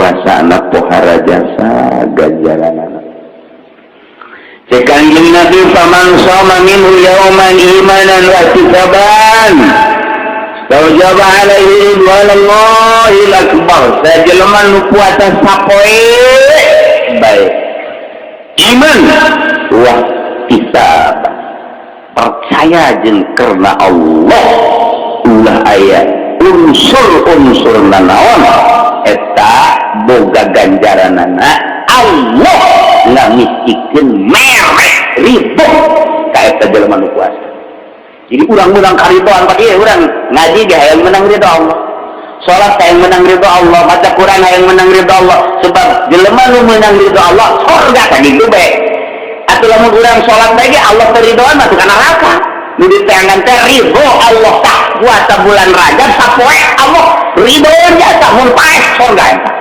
Puasana pohara jasa ganjaranana. Cek Kanjeng Nabi, "Faman shoma minhu yauman imanan wa ihtisaban, istaujaba alaihi ridwanallahil akbar." Sajelema nu puasa sapoe bae, iman wa ihtisab, percaya jeung karena Allah, ulah aya unsur-unsur nanaon, eta boga ganjaranana. Allah ngamistikeun mere ridho ka eta jelema nu puasa. Jadi urang menang karidoan. Pak, ieu urang ngaji ge hayang menang ridho Allah, salat hayang menang ridho Allah, baca Quran hayang menang ridho Allah, sebab jelema nu menang ridho Allah surga tadi itu bae. Atuh lamun urang salat bae ge Allah teridoan, masuk ka neraka. Nu diteangan teh ridho Allah. Tah, puasa bulan Rajab sapoe Allah ridho jasa, mun paeh surga eta.